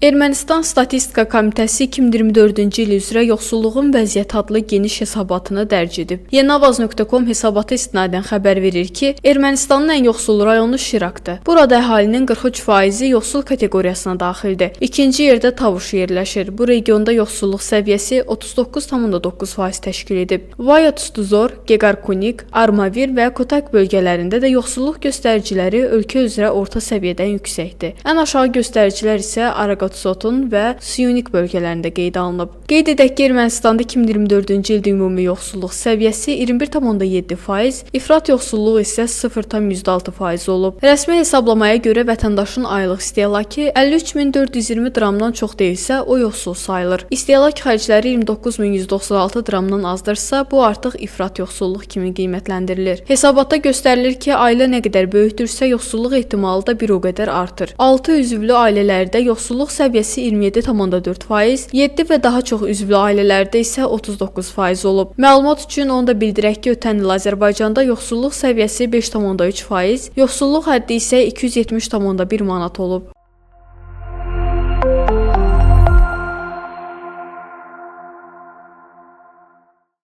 Ermənistan Statistika Komitəsi 2024-cü il üzrə yoxsulluğun vəziyyəti adlı geniş hesabatını dərc edib. Yeniavaz.com hesabata istinadən xəbər verir ki, Ermənistanın ən yoxsul rayonu Şirakdır. Burada əhalinin 43%-i yoxsul kateqoriyasına daxildir. İkinci yerdə Tavuş yerləşir. Bu regionda yoxsulluq səviyyəsi 39,9% təşkil edib. Vayot-Stuzor, Geqarkunik, Armavir və Kotak bölgələrində də yoxsulluq göstəriciləri ölkə üzrə orta səviyyədən yüksəkdir. Ən aşağı göstəricilər isə Aragatsotun və Syunik bölgələrində qeydə alınıb. Qeyd edək ki, Ermənistanda 2024-cü ildə ümumi yoxsulluq səviyyəsi 21,7%, ifrat yoxsulluğu isə 0,6% olub. Rəsmi hesablamaya görə vətəndaşın aylıq istehlakı 53420 dramdan çox deyilsə, o yoxsul sayılır. İstehlak xərcləri 29196 dramdan azdırsa, bu artıq ifrat yoxsulluq kimi qiymətləndirilir. Hesabatda göstərilir ki, ailə nə qədər böyükdürsə, yoxsulluq ehtimalı da bir o qədər artır. 6 üzvlü ailələrdə yoxsulluq səviyyəsi 27,4%, 7 və daha çox üzvlü ailələrdə isə 39% olub. Məlumat üçün onu da bildirək ki, ötən il Azərbaycanda yoxsulluq səviyyəsi 5,3%, yoxsulluq həddi isə 270,1 manat olub.